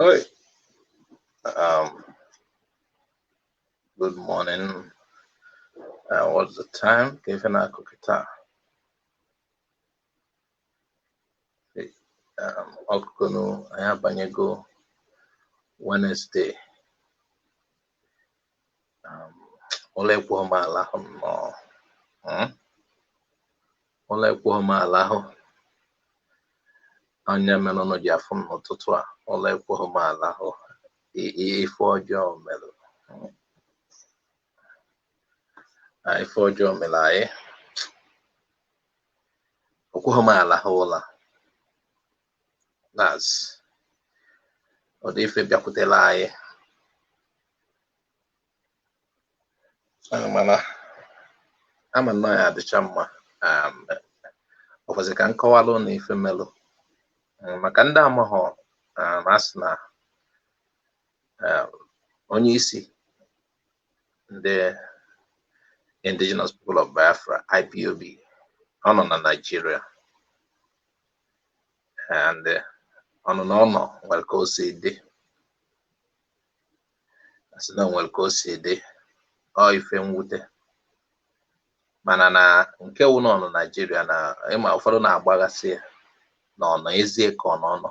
Hi. Um, Good morning. What's the time? Ka ife na-akụ kịta. Ọkụkụnụ anyị abanyego Wednesday. Um, ụlọ ekweghị m alahụ nnọọ. Hmm? Ụlọ ekweghị m alahụ. Anya mere ụnụ ji afụ m n'ụtụtụ a. Ụlọ ekweghị m alahụ. Ife ọjọọ mere. Hmm? Ife ọjọọ mere anyị. Okweghị m alahụ ụla. That's ụdị ife bịakwutela anyị. Mana ama nnọọ ya adịcha mma. Ọ kwesịrị ka m kọwalụ ụnụ ife melụ. Maka ndị amaghọ, a sị na onye isi ndị Indigenous People of Biafra, IPOB, ọ nọ na Nigeria, and ọ nọ n'ọnọ nwere ka o si dị, a sị na o nwere ka o si dị, ọ ife mwute. Mana na nke wụ na ọ nọ Nigeria, na ịma ụfọdụ na-agbaghasị ya na ọ nọ ezie ka ọ nọ nọ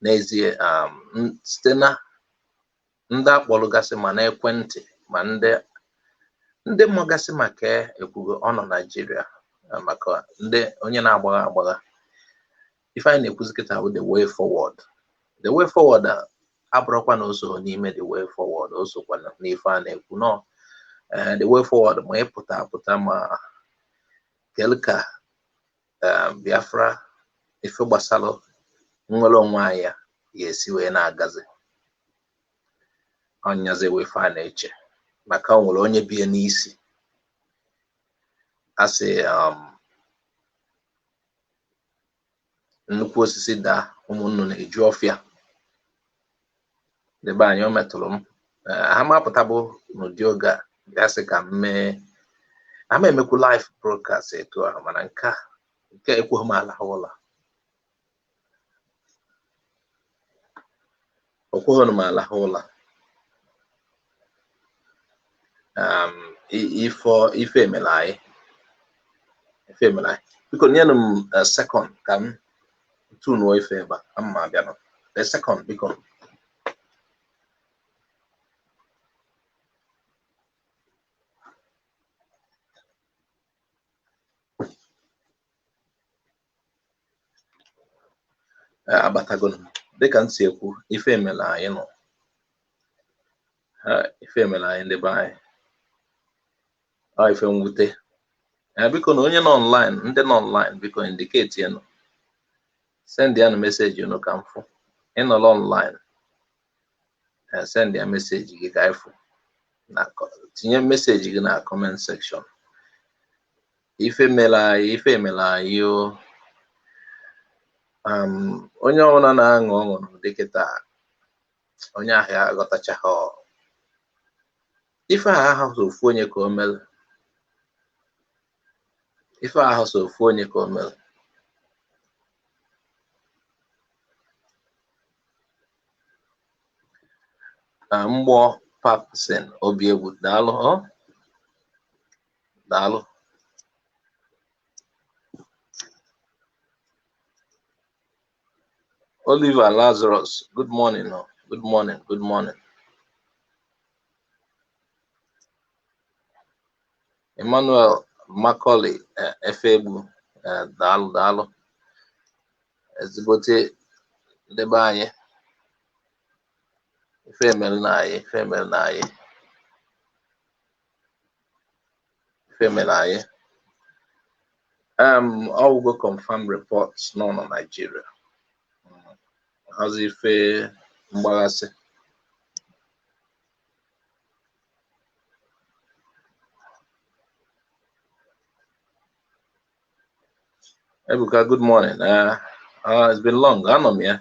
n'ezie. Site na ndị akpọrọgasị ma n'ekwentị ma ndị mmagasị maka ekwugo ọ nọ Nigeria, maka ndị onye na-agbagha agbagha. Ife anyị na-ekwuzi kịta bụ the way forward. The way forward a abụrụkwa na o so n'ime the way forward, o sokwa n'ife a na-ekwu nọ the way forward, ma ịpụta apụta ma kelu ka Biafra, ife gbasara nnwere onwe anyị ya ga-esi wee na-agazi. Ọnyazi wee ife a na-eche maka o nwere onye bie n'isi a sị nnukwu osisi daa, ụmụ nnụnụ na-eju ọfịa. Ndị be anyị, o metụrụ m. Ha mapụta bụ n'ụdị oge a bịa sị ka m mee ama emekwu live broadcast etu ahụ, mana nke a nke ekweghị m alahụ ụla, okweghị m alahụ ụla. Ife emere anyị, ife emere anyị. Biko nyenụ m second ka m tunuo ife ebe a, ama abịanụ a second, biko. Abatago m. Dịka m si ekwu, ife emere anyị nọ, ife emere anyị, ndị be anyị, ọ ife mwute. Biko na onye nọ online, ndị nọ online, biko indicate ya nọ, send ya na message unu ka m fụ. Ịnọrọ online, send ya message gị ka anyị fụ, na tinye message gị na comment section. Ife mere anyị, ife mere anyị o. Onye ọbụla na-aṅụ ọṅụ n'ụdị kịta, onye ahụ ya aghọtachaghị ife a ahụ so ofu onye ka o mere. Ife ahụ so ofu onye ka o mere. Mgbọ Papson Obiegwu, daalụ ọ daalụ. Oliver Lazarus, good morning. Oh, good morning, good morning. Emmanuel Macaulay, Efegbu, daalụ daalụ. Ezigbote ndị be anyị, ife emere na anyị, ife emere na anyị, ife emere anyị. Ọwụgo confirm reports nọ na Nigeria. Hazi ife mgbaghasị. Ebuka, good morning. It's been long. Anọ m ya,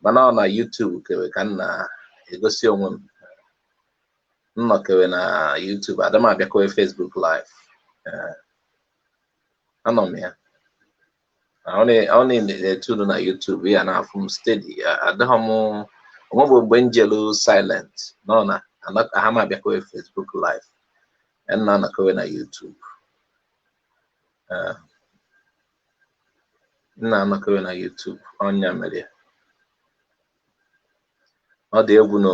mana ọ na YouTube kewe ka m na-egosi onwe m. M nọkewe na YouTube, ada m abịakwa Facebook live. Anọ m ya. Ọ na-etunu na YouTube ya na-afụ m steady. Adịghị m onwebụ mgbe m jelu silent nọ na ha m abịakọwe Facebook live, m na-anọkọwe na YouTube. M na-anọkọwe na YouTube. Ọnya mere ya. Ọ dị egwu na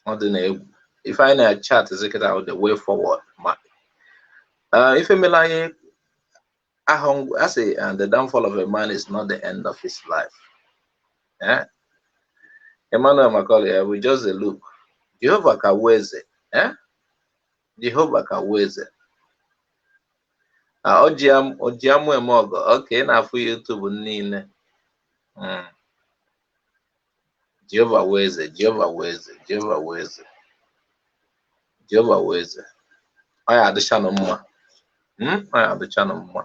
ọ dị na egwu. Ife anyị na-chat kịta, the way forward, ma ife mere anyị ahụ a sị, and the downfall of a man is not the end of his life. Eh? Emmanuel Macaulay, we just a look. Jehovah ka wụ eze. Eh? Jehovah ka wụ eze. O ji amụ eme ọgọ. Okay, na-afụ YouTube niile. Jehovah wụ eze, Jehovah wụ eze, Jehovah wụ eze. Jehovah wụ eze. Ọ ya adịchanụ mma. Ọ ya adịchanụ mma.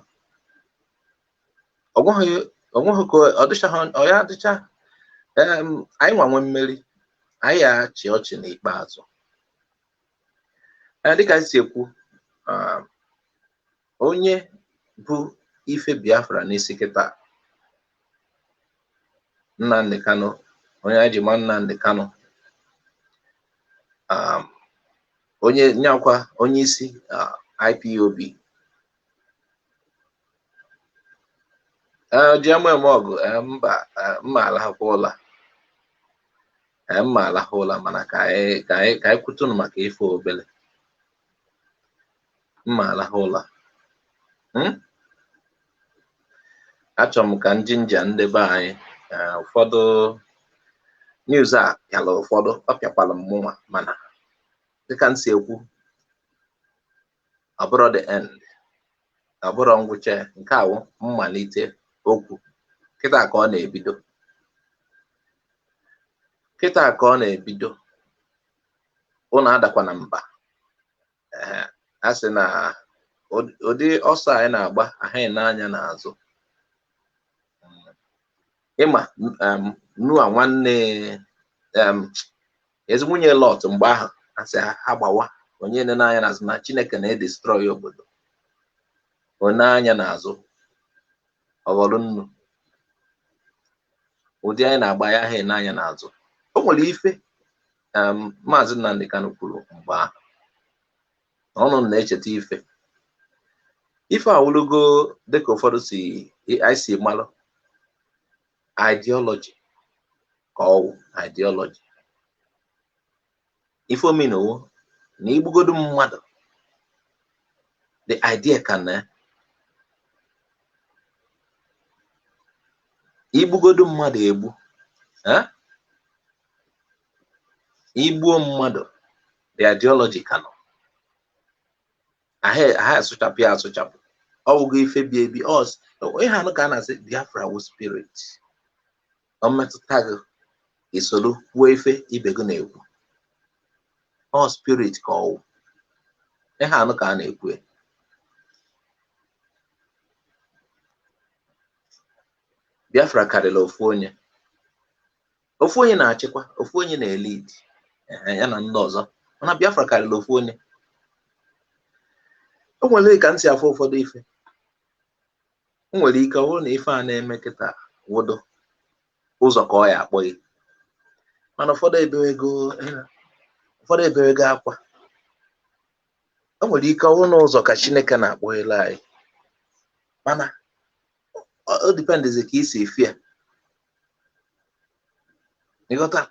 Ọ nweghị ka ọ dịchaghị, ọ ya adịcha. Anyị nwa nwe mmeri, anyị achị ọchị n'ikpeazụ. Dịka anyị si ekwu, onye bụ ife Biafra n'isi kịta, Nnamdi Kanu, onye anyị ji ma Nnamdi Kanu, onye nyakwa onye isi IPOB. Ji ama eme ọgụ. Mba, mma alahụkwa ụla. Mma alahụ ụla, mana ka anyị kwutụnụ maka ife obele. Mma alahụ ụla. Achọrọ m ka njinja ndị be anyị. Ụfọdụ news a pịala ụfọdụ, ọ pịakwala mmụnwa, mana dịka m si ekwu, ọ bụrụ the end, ọ bụrụ ngwụcha, nke a wụ mmalite okwu. Kịta ka ọ na-ebido, kịta ka ọ na-ebido. Ụnụ adakwa na mba. A sị na ụdị ọsọ anyị na-agba ahụghị n'anya n'azụ. Ịma Noa nwanne ezi nwunye Lot, mgbe ahụ asị ha gbawa, onye nne n'anya n'azụ na Chineke na-edestroy obodo, onye anya n'azụ ọghọrọ nnu. Ụdị anyị na-agba ya ahụghị n'anya n'azụ. O nwere ife Maazị Nnamdi Kanu kwuru mgbe ahụ na ọnụ na-echeta ife ife awụlugo, dịka ụfọdụ si anyị si malụ ideology, ka ọwụ ideology. Ife omenowo na igbugodu mmadụ, the idea ka na igbugodu mmadụ egbu, igbuo mmadụ, the ideology ka nọ. Ha asụchapụ ya asụchapụ, ọ wụgo ife bi ebi. Ihe anụ ka a na-asị Biafra wụ spirit. Ọ mmetụta gị, isoro kwuo ife ibe gị na-ekwu. Ọ spirit ka ọwụ. Ihe anụ ka a na-ekwu. Biafra karịrị ofu onye. Ofu onye na-achịkwa, ofu onye na-elid ya na ndị ọzọ, mana Biafra karịrị ofu onye. O nwere ka ntị afọ ụfọdụ ife. O nwere ike ọ bụrụ na ife a na-eme kịta wụdo ụzọ ka ọ ya akpọ gị, mana ụfọdụ ebere ego akwa. O nwere ike ọ bụrụ na ụzọ ka Chineke na-akpọghele anyị, mana o dipendịzi ka isi efi ya. Ịghọta,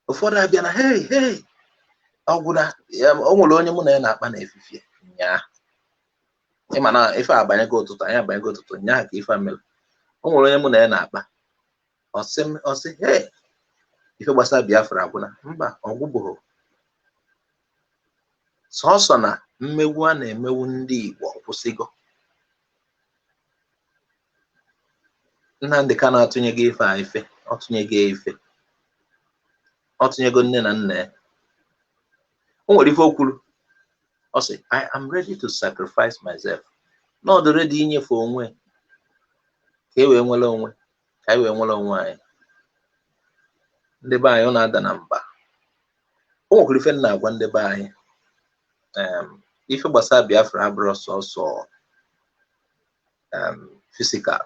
ụfọdụ abịa na hei hei ọgwụna. O nwere onye mụ na ya na-akpa n'efifie nyaa, ịma na ife abanyego ụtụtụ, anyị abanyego ụtụtụ nyaa ka ife mere. O nwere onye mụ na ya na-akpa, ọsị hei ife gbasara Biafra agwụna. Mba, ọgwụbụghị. Sọsọ na mmegbu a na-emewu ndị Igbo kwụsịgo. Nnamdi Kanu atụnyego ife a ife, ọ tụnyego ife, ọ tụnyego nne na nna ya. O nwere ife o kwuru, ọ sị, I am ready to sacrifice myself. Na ọ dị ready inyefe onwe ka e wee nwere onwe, ka anyị wee nwere onwe anyị. Ndị be anyị, ọ na-ada na mba. O nwekwara ife m na-agwa ndị be anyị, ife gbasara Biafra abụrụ sọsọ physical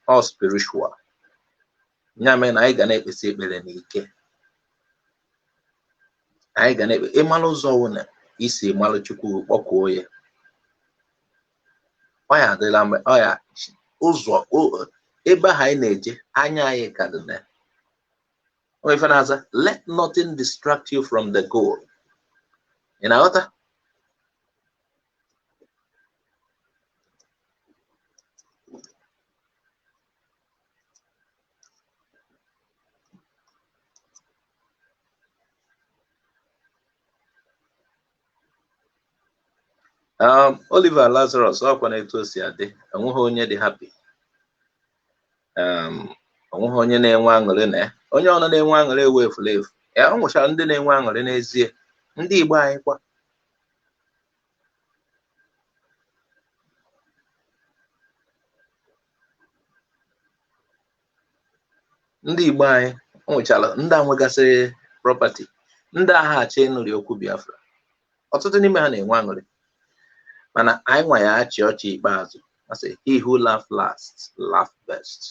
or spiritual. Ya mere na anyị ga na-ekpesi ekpere n'ike. Anyị ga na-ekpe ịmalụ ụzọ wụ na isi malụ Chukwu kpọkuo ya. Ọ ya adịla mgbe ọ ya ụzọ ebe ahụ anyị na-eje anya anyị ka dị na o ife na-aza, let nothing distract you from the goal. Ị na-aghọta? Oliver Lazarus, ọkwa na etu o si adị, onweghị onye dị happy. Onweghị onye na-enwe aṅụrị na ya. Onye ọnụ na-enwe aṅụrị ewu efula efu. Ya ọ nwụchara ndị na-enwe aṅụrị n'ezie, ndị Igbo anyị kwa. Ndị Igbo anyị ọ nwụchara ndị a nwegasịrị property, ndị agha achọ ịnụrị okwu Biafra. Ọtụtụ n'ime ha na-enwe aṅụrị. Mana anyị nwa ya achị ọchị ikpeazụ. Asị, he who laugh last, laugh best.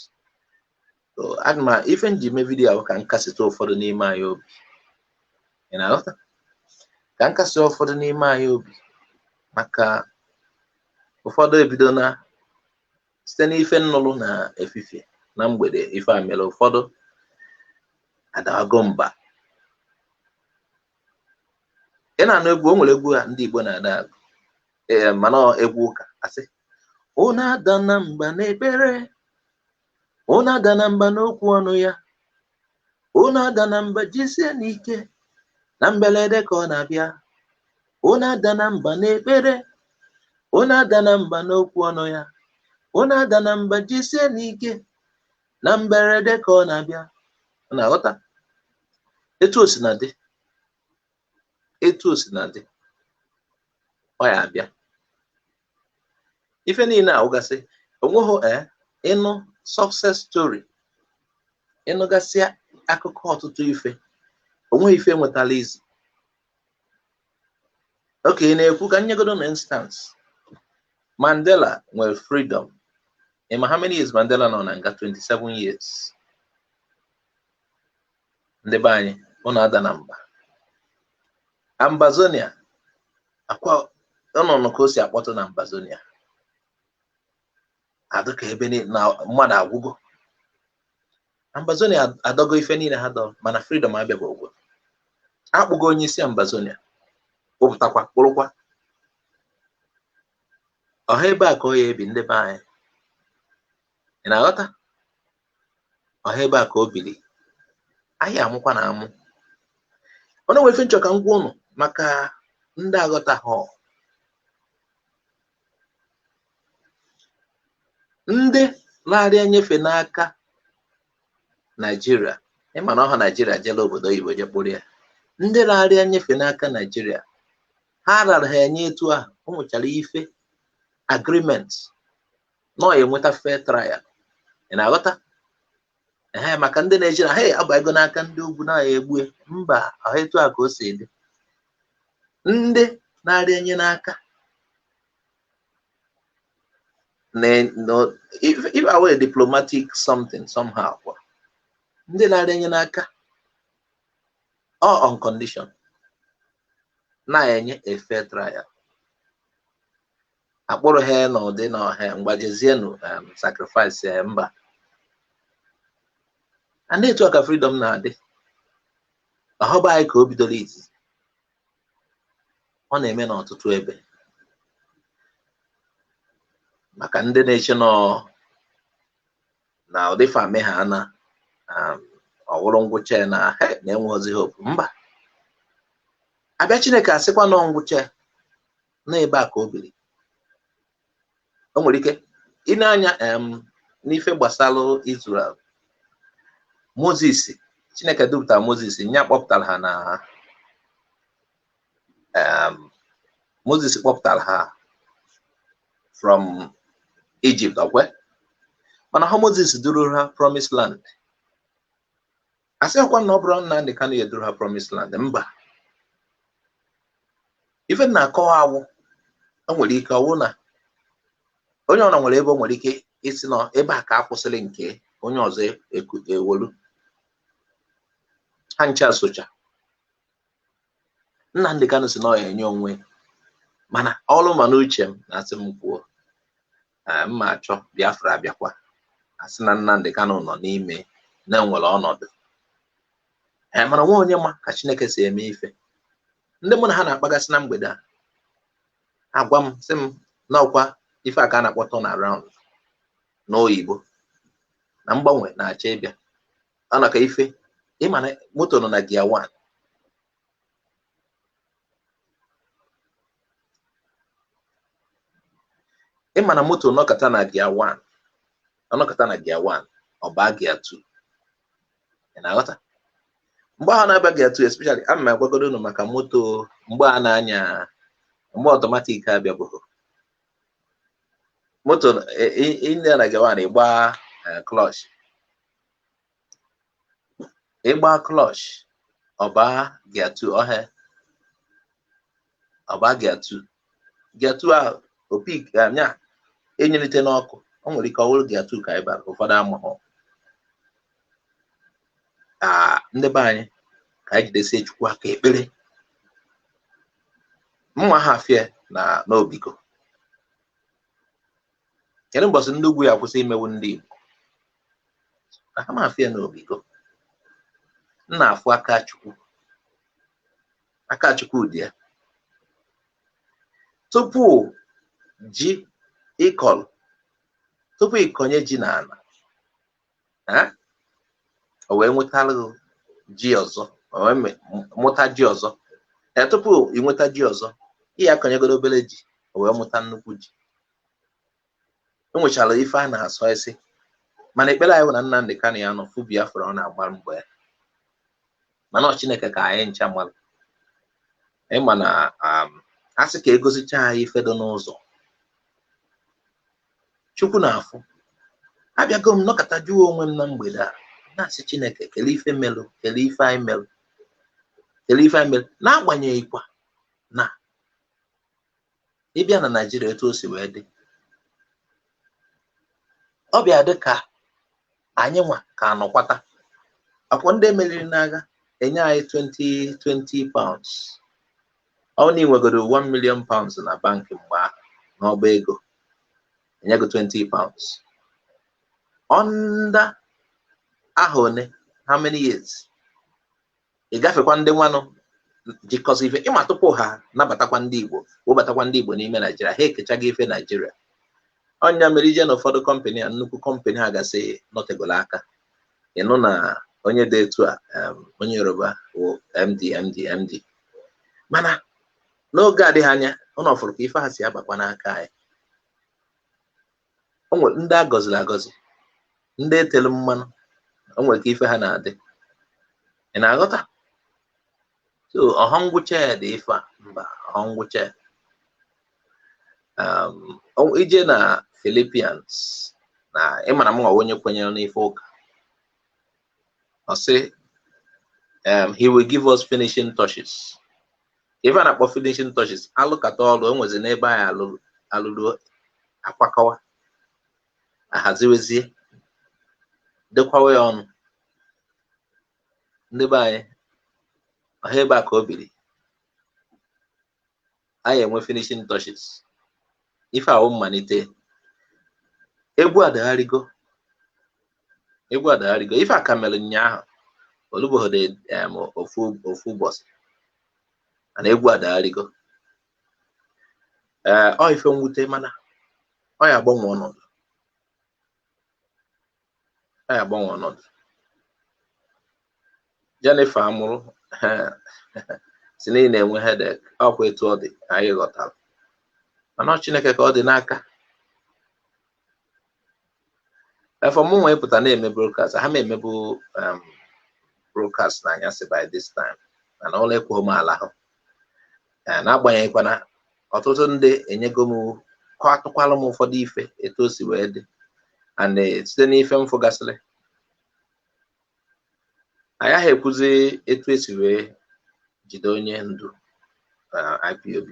So aga m ife m ji mee vidiyo ahụ ka m kasịta ụfọdụ n'ime anyị obi. Ị na-aghọta? Ka m kasị ụfọdụ n'ime anyị obi maka ụfọdụ ebido na site n'ife nnụlụ na efifie na mgbede ife a mere ụfọdụ adago mba. Ị na-anụ egwu, o nwere egwu a ndị Igbo na-ada agụ. Ee, mana ọ egwu ụka asị unu ada na mba n'ekpere, unu ada na mba n'okwu ọnụ ya, unu ada na mba jisie n'ike na mberede ka ọ na-abịa, unu ada na mba n'ekpere, unu ada na mba n'okwu ọnụ ya, unu ada na mba jisie n'ike na mberede ka ọ na-abịa. Ọ na-aghọta? Etu o si na dị, etu o si na dị, ọ ya abịa. Ife niile a wụgasị onweghị ịnụ success story, ịnụgasị akụkọ ọtụtụ ife, onweghị ife nwetala izu. Oke na-ekwu ka nyegodo na instance, Mandela nwere freedom. Ịma how many years Mandela nọ na nga? 27 years. Ndị be anyị, ụnụ ada na mba. Ambazonia, akwa ọnụnụ ka o si akpọtụ na Ambazonia. Adịka ebe na mmadụ agwụgo. Ambazonia adọgo ife niile ha dọrọ, mana freedom abịaghị ụgwọ. Akpụgo onye isi Ambazonia, kpụpụtakwa kpụrụkwa. Ọha ebe a ka ọ ya ebi ndị be anyị. Ị na-aghọta? Ọha ebe a ka o bili. Anyị amụkwa na amụ. Ọ na-enwe ife nchọ ka m gwa ụnụ maka ndị aghọtaghọ. Ndị larịa nyefe n'aka Naịjirịa, ịma na ọha Naịjirịa jela obodo oyibo je kpụrụ ya. Ndị larịa nyefe n'aka Naịjirịa, ha rara ha enye etu ahụ, o nwechara ife agreement na ọ enweta fair trial. Ị na-aghọta? Ehe, maka ndị na-eche na hey agba ego n'aka ndị ugwu na ya egbue. Mba, ọha etu a ka o si dị. Ndị na-arịa nye n'aka if I were a diplomatic something somehow, ndị na-arịa nye n'aka all on condition na-enye a fair trial. Akpụrụ ha n'ụdị na ọha mgbajezienụ sacrifice mba. And etu a ka freedom na-adị. Ọhọba anyị ka o bidoro izizi. Ọ na-eme n'ọtụtụ ebe. Maka ndị na-eche nọ na ụdị fami ha na ọwụrụ ngwụcha na na-enweghịzi hope. Mba. Abịa Chineke asịkwa nọ ngwụcha na ebe a ka o biri. O nwere ike ị na-anya n'ife gbasara Israel. Moses, Chineke dupụtara Moses, nya kpọpụtara ha na Moses kpọpụtara ha from Egypt, okwe? Mana ha Moses duru ha Promised Land. Asịghịkwa na ọ bụrụ Nnamdi Kanu ya eduru ha Promised Land, mba. Ife na-akọwa awụ, o nwere ike ọwụ na onye ọra nwere ebe o nwere ike Isi nọ ebe a ka a kwụsịrị nke onye ọzọ ewolu ha ncha socha. Nnamdi Kanu si na ọ ya enye onwe, mana ọrụ ma n'uche m na-asị m kwuo, mma achọ Biafra abịakwa asị na Nnamdi Kanu nọ n'ime na-enwere ọnọdụ. Ee, mana nwa onye ma ka Chineke si eme ife. Ndị mụ na ha na-akpagasị na mgbede a agwa m sị m n'ọkwa ife a ka a na-akpọ turn around n'oyibo, na mgbanwe na-achọ ịbịa. Ọ na ka ife ịma na moto nọ na gear 1, ịma na moto nọkọta na gear 1, ọnọkọta na gear 1, ọ baa gear 2. Ị na-aghọta? Mgbe ahụ na-aba gear 2, especially ana m agwagodo unu maka moto mgbe a na-anya, mgbe automatic abịabụghị. Moto ịnya na gear 1, ịgba clutch, ịgba clutch, ọ baa gear 2, ọhịa ọ baa gear 2. Gear 2 ahụ opik anya enyelite n'ọkụ, o nwere ike ọ wụrụ gear 2 ka anyị bara. Ụfọdụ amahụ. Ndị be anyị, ka anyị jidesie Chukwu aka ekpere mma ha afịa na n'obigo. Kedu mbọsị ndị ugwu ya akwụsị imewu ndị Igbo? Ha ma afịa n'obigo. M na-afụ aka Chukwu, aka Chukwu dị ya. Tupu ji ịkọlụ, tupu ịkọnye ji n'ala, o wee nwetalụ ji ọzọ, o wee mụta ji ọzọ. Tupu ị nweta ji ọzọ, ị ya akọnyegoro obere ji, o wee mụta nnukwu ji. E nwechara ife a na-asọ isi, mana ekpere anyị bụ na Nnamdi Kanu ya nọ fụ Biafra ọ na-agba mbọ ya. Mana ọ Chineke ka anyị ncha mara. Ịma na a sị ka egosicha anyị ife dị n'ụzọ, Chukwu na-afụ. Abịago m nọkọta jụọ onwe m na mgbede a, na-asị Chineke, kelee ife melụ, kelee ife anyị melụ, kelee ife anyị melụ. N'agbanyeghịkwa na ịbịa na Naịjirịa etu o si wee dị, ọ bịa dị ka anyị nwa ka anọkwata akwọ ndị emeriri n'agha enye anyị 20 pounds. Ọ na ị nwegoro 1 million pounds na bankị mgbe ahụ n'ọba ego, enye gị 20 pounds under aha one, how many years ị gafekwa ndị nwanụ jikọsị ife ịma tupu ha nabatakwa ndị Igbo, webatakwa ndị Igbo n'ime Naịjirịa, ha ekechago ife Naịjirịa. Ọnya mere ije na ụfọdụ company a, nnukwu company ha gasị nọtegolo aka, ịnụ na onye dị etu a, onye Yoruba wụ MD MD MD. Mana n'oge adịghị anya, ụnụ ọfụrụ ka ife ha si abakwa n'aka anyị. O nwere ndị a gọziri agọzi, ndị etelu mmanụ, o nwere ka ife ha na-adị. Ị na-aghọta? So ọha ngwụcha ya dị ife a, mba, ọha ngwụcha ya. Ije na Philippians, na ịmara m nwa onye kwenyere n'ife ụka, ọ sị he will give us finishing touches. Ife a na-akpọ finishing touches, alụkata ọrụ o nwezi n'ebe anyị alụrụ, akwakọwa, ahaziwezie, dekwawa ya ọnụ. Ndị be anyị, ọha ebe a ka o biri, anyị enwe finishing touches. Ife ahụ mmalite egwu adagharịgo, egwu adagharịgo. Ife a ka mere ụnyaahụ olugboghode ofu ofu ụbọchị, mana egwu adagharịgo. Ee, ọ ife mwute, mana ọ ya agbanwe ọnọdụ, ọ ya agbanwe ọnọdụ. Jennifer amụrụ si na ị na-enwe headache, ọkwa etu ọ dị anyị ghọtara, mana ọ Chineke ka ọ dị n'aka. Efọ mụ nwa ịpụta na-eme broadcast, ha ma emebu broadcast na anyasị by this time, mana ụlọ ekweghị m ala ahụ. N'agbanyeghịkwana ọtụtụ ndị enyego m, atụkwala m ụfọdụ ife etu o si wee dị, and site n'ife m fụgasịrị, anyị agha ekwuzi etu esi wee jide onye ndu IPOB.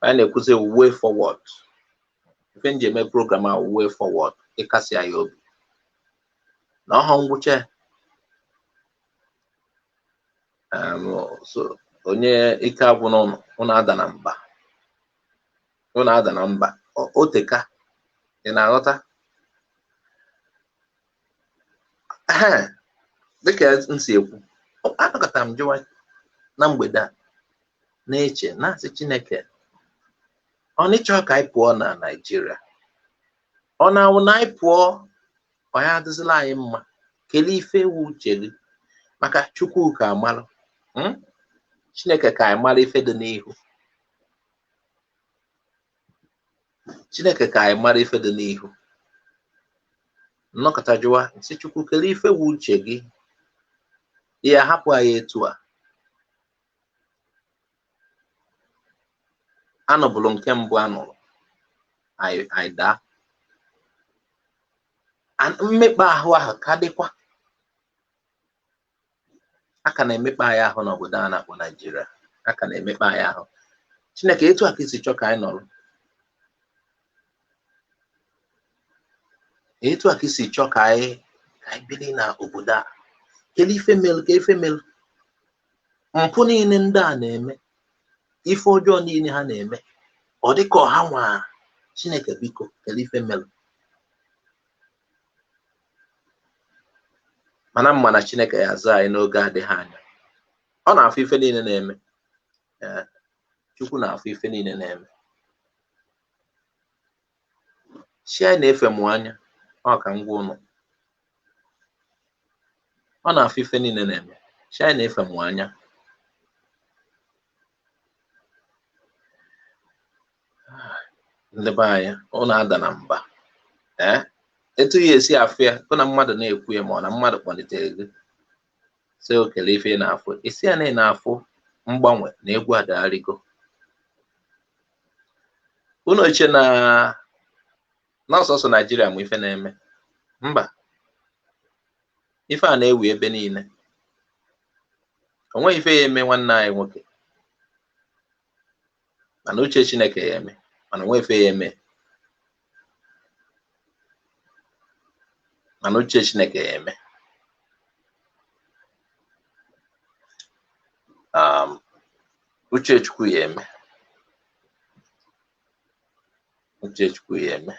Anyị na-ekwuzi way forward, Ife m ji eme program a way forward ịkasị anyị obi na ọha ngwụcha. So onye ike agwụ n'ụlọ, ụnụ ada na mba, ụnụ ada na mba, oteka ị na-aghọta. Dịka m si ekwu, anọkọtara m jụwa na mgbede a na-eche na-asị Chineke, ọ na-ịchọ ka anyị pụọ na Naịjirịa, ọ na-awụ na anyị pụọ ọ ya adịzila anyị mma. Kelee ife ewu uche gị maka Chukwu ka amalụ, Chineke ka anyị mara ife dị n'ihu, Chineke ka anyị mara ife dị n'ihu. Nnọkọta jụwa nsị Chukwu, kelee ife wu uche gị, ya hapụ anyị etu a. Anụbụrụ nke mbụ anụrụ anyị daa, mmekpa ahụ ahụ ka dịkwa, a ka na-emekpa anyị ahụ n'obodo a na-akpọ Naịjirịa, a ka na-emekpa anyị ahụ. Chineke, etu a ka isi chọọ ka anyị nọrọ, etu a ka isi chọọ ka anyị biri na obodo a. Kedu ife melụ, ka ife melụ mpụ niile ndị a na-eme, ife ọjọọ niile ha na-eme, ọ dịka ọha nwa. Chineke biko, kedu ife melụ. Mana mma na Chineke ya aza anyị n'oge adịghị anya. Ọ na-afụ ife niile na-eme. Chukwu na-afụ ife niile na-eme. Chi anyị na-efe mụ anya, ọ ka ngwa ụnụ. Ọ na-afụ ife niile na-eme. Chi anyị na-efe mụ anya. Ndị be anyị, ụnụ ada na mba. Etu ya esi afụ ya, hụ na mmadụ na-ekwu ya ma ọ na mmadụ kpọlitere gị sị okele ife ị na-afụ, isi ya na ị na-afụ mgbanwe na egwu adagharịgo. Unu eche na ọsọsọ Naịjirịa ma ife na-eme. Mba, ife a na-ewu ebe niile. O nweghị ife ya eme nwanne anyị nwoke, mana uche Chineke ya eme, mana onwe ife ya eme, mana uche Chineke ya eme. Uche Chukwu ya eme, uche Chukwu ya eme.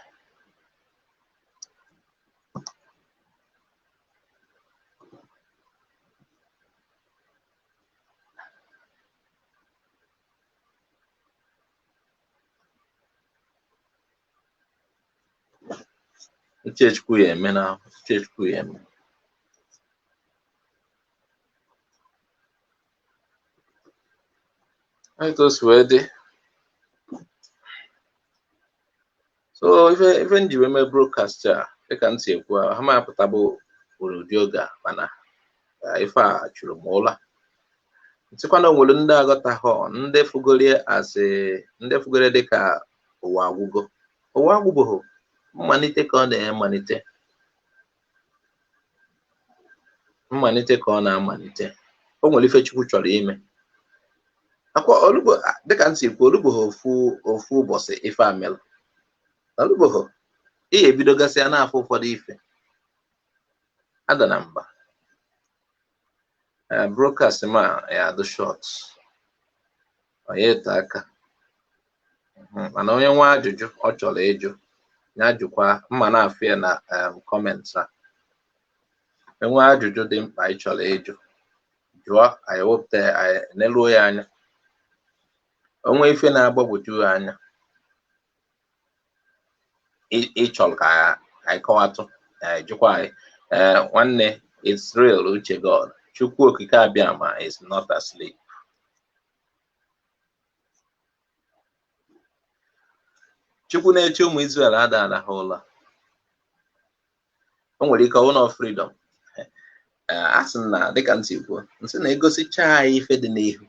Uche Chukwu ya eme na uche Chukwu ya eme. Etu o si wee dị. So ife m ji wee mee broadcast a, dịka m si ekwu, ha ma apụtabụ ụdị oge a, mana ife a chụrụ m ụla. Ntịkwa na o nwere ndị aghọtaghọ, ndị fugoro asị, ndị fugoro dịka ụwa agwụgo. Ụwa agwụbụghị, mmalite ka ọ na-amalite, mmalite ka ọ na-amalite. O nwere ife Chukwu chọrọ ime. Akwa olugbo, dịka m si ekwu, olugboghị ofu ụbọchị ife a mere. Olugboghị, ị ga-ebidogasị ya na-afụ ụfọdụ ife. Ada na mba. Broadcast ma ya adụ short, ọ ya ete aka. Mana onye nwe ajụjụ ọ chọrọ ịjụ, ya jụkwa mma na-afụ ya na kọmentị a. Enwe ajụjụ dị mkpa ị chọrọ ịjụ, jụọ, anyị wepụta anyị neluo ya anya. Onwe ife na-agbagwoju ya anya ị chọrọ ka anyị kọwatụ, anyị jụkwa anyị. Nwanne, it's real, uche God. Chukwu Okike Abịama is not asleep. Chukwu na-eche ụmụ Israel adaala ha ụla. O nwere ike ọwụ na freedom. A sị na dịka m si kwuo, nsị na-egosicha anyị ife dị n'ihu.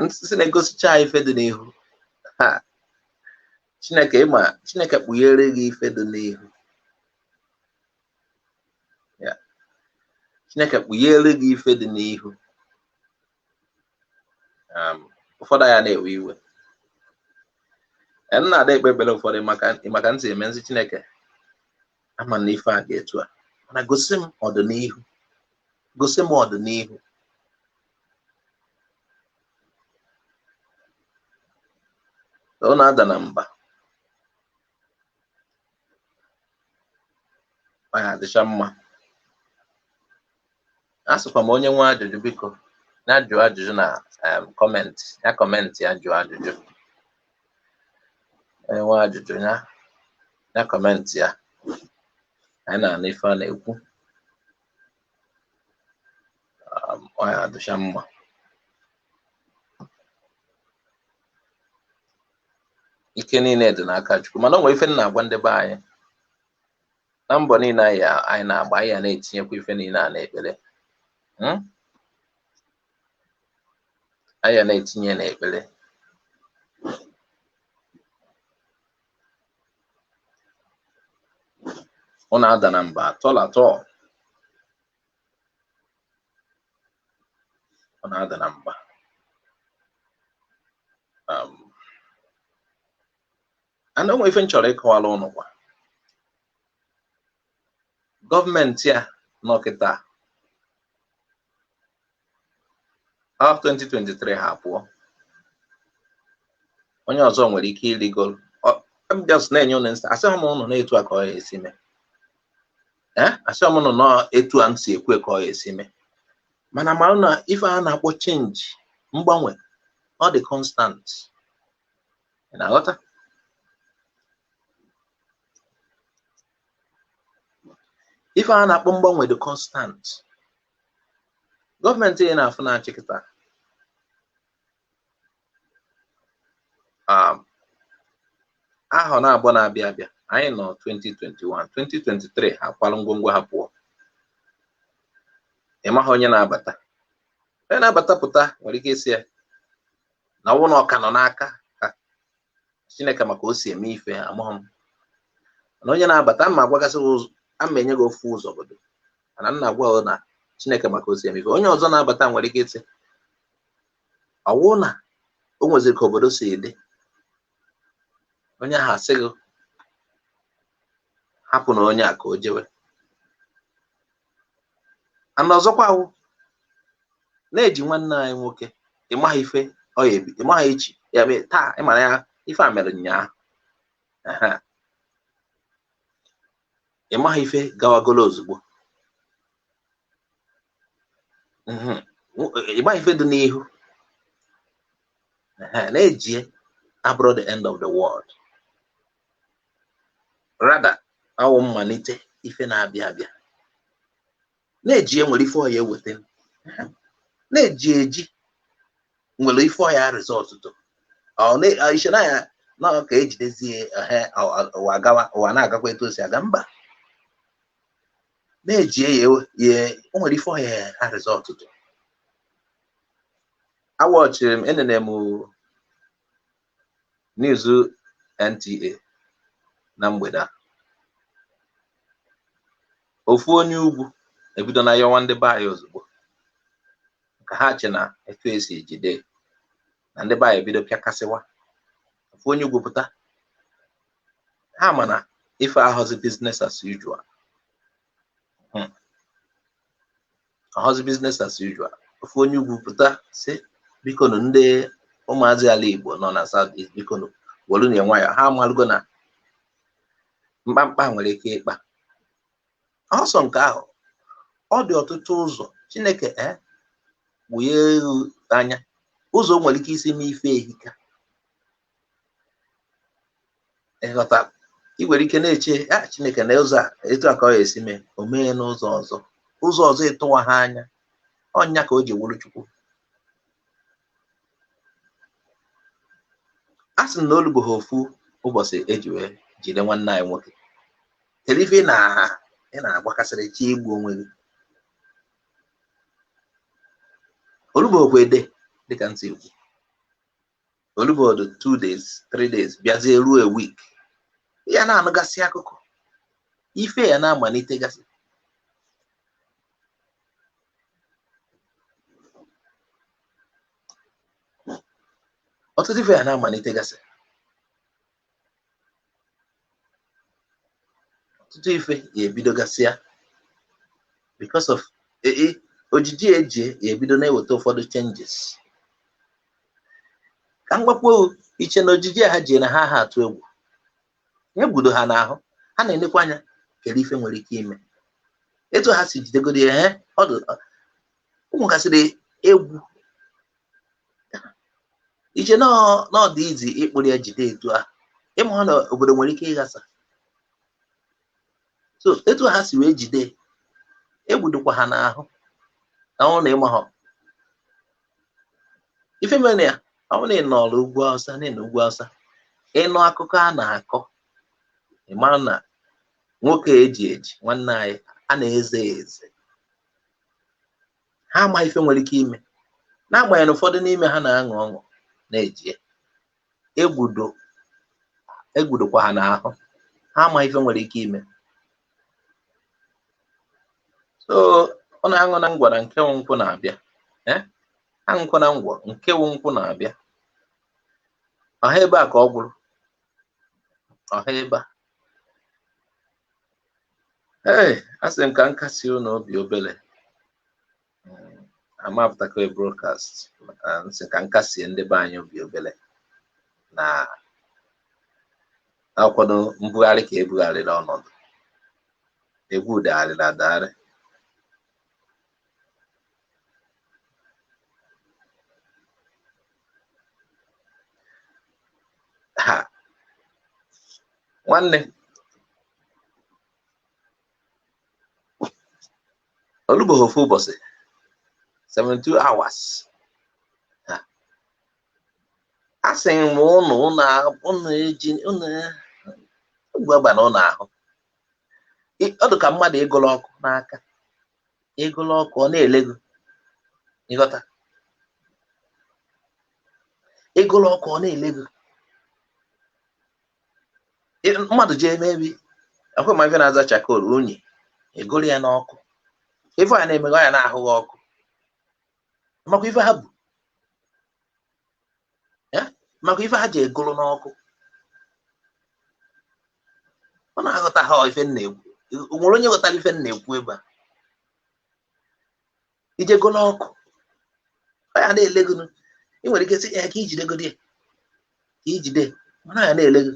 Nsị na-egosicha anyị ife dị n'ihu. Ha, Chineke ịma, Chineke kpughere gị ife dị n'ihu. Ya. Chineke kpughere gị ife dị n'ihu. Ụfọdụ ya na-ewe iwe. M na-ada ekpe ekpere ụfọdụ maka ntị eme nzi Chineke ama na ife a ga-etu a, mana gosi m ọdịnihu, gosi m ọdịnihu. Ọ na-ada na mba, ọ ya adịcha mma. A sịkwa m onye nwe ajụjụ biko ya jụọ ajụjụ na kọmentị, ya kọmentị ya jụọ ajụjụ. Onye nwe ajụjụ ya kọmentị ya, anyị na-anụ ife a na-ekwu. Ọ ya adịcha mma. Ike niile dị n'aka Chukwu, mana o nwere ife m na-agwa ndị be anyị na mbọ niile anyị na-agba, anyị ya na-etinyekwa ife niile a n'ekpere. Anyị ya na-etinye n'ekpere. Ọ na-ada na mba atọ atọ. Ọ na-ada na mba. Ana onwe ife m chọrọ ịkọwara ụnụ kwa. Gọọmenti a nọ kịta afọ 2023 ha pụọ, onye ọzọ nwere ike irigoro. M just na-enye ụnụ nsa, asịghị m ụnụ na-etu a ka ọ ya esi mee. Asịghị m ụnụ nọ etu a m si ekwe ka ọ ya esi mee, mana mara na ife a na-akpọ change, mgbanwe, ọ dị constant. Ị na-aghọta? Ife a na-akpọ mgbanwe dị constant. Gọọmenti ị na-afụ na-achị kịta, ahọ na-abụọ na-abịa abịa, anyị nọ 2021, 2023 ha akwalụ ngwongwo ha pụọ. Ị maghị onye na-abata. Onye na-abata pụta nwere ike isi ya na ọnwụ na ọka nọ n'aka ha. Chineke maka o si eme ife amaghị m. Mana onye na-abata, ama agwagasị ụzọ, ama enye gị ofu ụzọ obodo, mana m na-agwa gị na Chineke maka o si eme ife. Onye ọzọ na-abata nwere ike isi ọwụ na o nweziri ka obodo si dị, onye ahụ asị gị hapụ na onye a ka o jewe. Ana ọzọkwa awụ na-eji nwanne anyị nwoke, ị maghị ife ọ ya ebi, ị maghị echi ya mee taa, ị mara ya ife a mere nyaa, ị maghị ife gawagolo ozugbo, ị maghị ife dị n'ihu. Na-eji abụrụ the end of the world, rather awụ mmalite ife na-abịa abịa. Na-eji nwere ife ọya eweta, na-eji eji nwere ife ọya resọtụ tụ iche na ya na ka ejidezie ụwa gawa, ụwa na-agakwa etu o si aga. Mba, na-eji ya o nwere ife ọya resọtụ tụ. Awọchiri m, enene m news NTA na mgbede a. Ofu onye ugwu ebido na yọwa ndị be anyị ozugbo ka ha che na etu esi ejide na ndị be anyị ebido pịakasịwa. Ofu onye ugwu pụta, ha ma na ife ahọzi business as usual. Ahọzi business as usual. Ofu onye ugwu pụta sị biko nụ ndị ụmụazị ala Igbo nọ na South East, biko nụ welu na nwayọ. Ha amalụgo na mkpamkpa nwere ike ịkpa ọsọ nke ahụ. Ọ dị ọtụtụ ụzọ Chineke wụnye elu anya ụzọ nwere ike isi mee ife ehika. Ịghọta, ị nwere ike na-eche ya Chineke na ụzọ a etu a ka ọ ga-esi mee, o mee n'ụzọ ọzọ, ụzọ ọzọ ịtụwa ha anya. Ọnya ka o ji wuru Chukwu. A sị na olu bụ ha ofu ụbọchị eji wee jide nwanne anyị nwoke. Kedu ife ị na-agbakasịrị chi igbu onwe gị? Olugbo ede dịka ntị ekwu, olugbo dị 2 days 3 days bịazie ruo a week, ya na-anụgasị akụkọ ife ya na-amalitegasị. Ọtụtụ ife ya na-amalitegasị, ọtụtụ ife ya ebidogasị ya because of ojiji eji ya ebido na-eweta ụfọdụ changes. Ka m gwakwuo iche na ojiji ha ji na ha ha atụ egwu, egwudo ha n'ahụ, ha na-enekwa anya kedu ife nwere ike ime. Etu ha si jidegoro ya, ọdụ ụmụgasịrị egwu iche na ọ dị izi ịkpụrụ ya jide etu ahụ, ịmụ ha na obodo nwere ike ịghasa. So etu ha si wee jide egwudokwa ha n'ahụ na ọ na ịma ha ife mere ya. Ọ bụrụ na ị nọrọ ugwu Awụsa, na ugwu Awụsa, ịnụ akụkọ a na-akọ, ị mara na nwoke eji eji nwanne anyị a na-eze eze, ha ama ife nwere ike ime. N'agbanyeghị na ụfọdụ n'ime ha na-aṅụ ọṅụ na-eji ya, egwudokwa ha n'ahụ, ha ama ife nwere ike ime. So ọ na-aṅụ na ngwa na nke nkwụ na-abịa, aṅụkwa na ngwọ nke nkwụ na-abịa. Ọha ebe a ka ọ gwụrụ, ọha ebe a. Ee, asị m ka m kasị unu obi obere, amapụtakọ broadcast, nsị ka m kasie ndị be anyị obi obere na akwado mbugharị ka ebugharịrị ọnọdụ, egwu dagharịrị adagharị. Ha nwanne, olugboghị ofu ụbọchị, 72 hours. A sị m ụnụ ụnụ eji ụnụ egwu agba na ụnụ ahụ. Ọ dị ka mmadụ ịgụlụ ọkụ n'aka, ịgụlụ ọkụ ọ na-ele gị, ịghọta? Ịgụlụ ọkụ ọ na-ele gị. Mmadụ jee mebi akwa ma ife na-aza chakol unyi, ịgụrụ ya n'ọkụ, ife a na-emeghe ya na-ahụghị ọkụ, makwa ife ha bụ ya, makwa ife ha ji egụrụ n'ọkụ. Ọ na-aghọta ha ife na-ekwu. Nwere onye ghọtara ife na-ekwu ebe a? Ije gụrụ ọkụ ọ ya na-ele gị, ị nwere ike sị ya ka ijidegodi ya, ka ijide, mana ya na-ele gị.